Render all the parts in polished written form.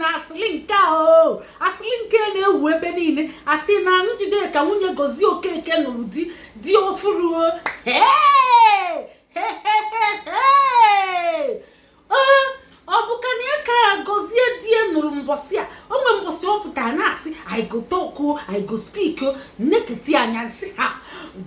Na asịrị nke a, o asịrị nke na-ewu ebe niile, asị na Njideka nwunye Gozie Okeke nụrụ di, di ọfụrụ o. Hey! Hey, hey, hey, hey! Ee, ọ bụ ka na ya ka Gozie di ya nụrụ. Mbọsị a o nwere mbọsị ọ pụtara na-asị, "I go talk o, I go speak o." Nneketi anya nsị ha,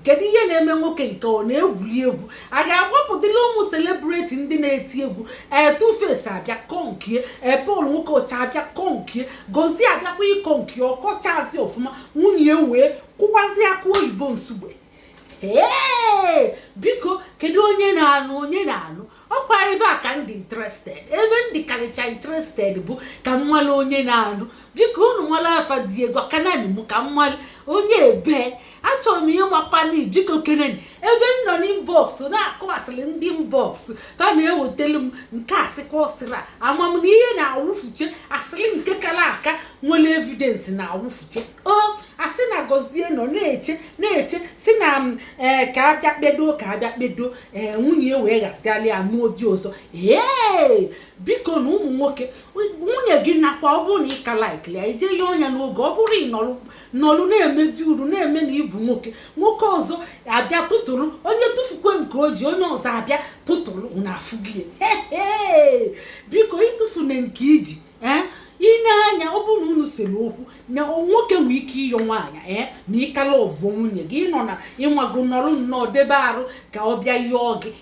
kedu ihe na-eme nwoke nke ọ na-egwuri egwu? A ga-agbapụdịla ụmụ celebrity ndị na-eti egwu. Ee, Two-Face abịa kọnkie, ee, Paul Nwokocha abịa kọnkie, Gozie abịakwa ịkọnkie. Ọkọchazi ọfụma, nwunye wee kụwazi akụ oyibo nsugbe. Ee, biko, kedu onye na-anụ? Onye na-anụ ọkwa ebe a ka ndị interested, ebe ndị karịcha interested bụ ka mmale onye na-anụ. Biko, unu nwale afa dị egwu akanani m ka mmale onye ebe achọrọ m ịmakwana. Biko keneni ebe m nọ n'inbox na-akụ asịrị. Ndị inbox ka na-ewetelu m nke asịkwa ọsịrị a, ama m na ihe na-awụfuche asịrị nke kara aka nwere evidence na-awụfuche. O asị na Gozie nọ na-eche na-eche si na m ee ka abịa kpedo, ka abịa kpedo. Ee, nwunye wee gasịala ya n'ụdị ọzọ. Ee, biko, na ụmụ nwoke, nwunye gị nakwa ọ bụrụ na ị ka laikili ya, ije ya ọnya n'oge. Ọ bụrụ ị nọrụ nọrụ na-emeji uru na-eme na ịbụ nwoke, nwoke ọzọ abịa tụtụrụ. Onye tụfukwe nke o ji, onye ọzọ abịa tụtụrụ na afụ gị. Biko, ịtụfu na nke iji ee ị na-anya. Ọ bụrụ na unu sere okwu na nwoke nwee ike ịyọ nwaanyị, ee, ma ịkala ọvụọ nwunye gị, ịnọ na ịnwago nọrọ nnọọ debe arụ ka ọ bịa yọọ gị.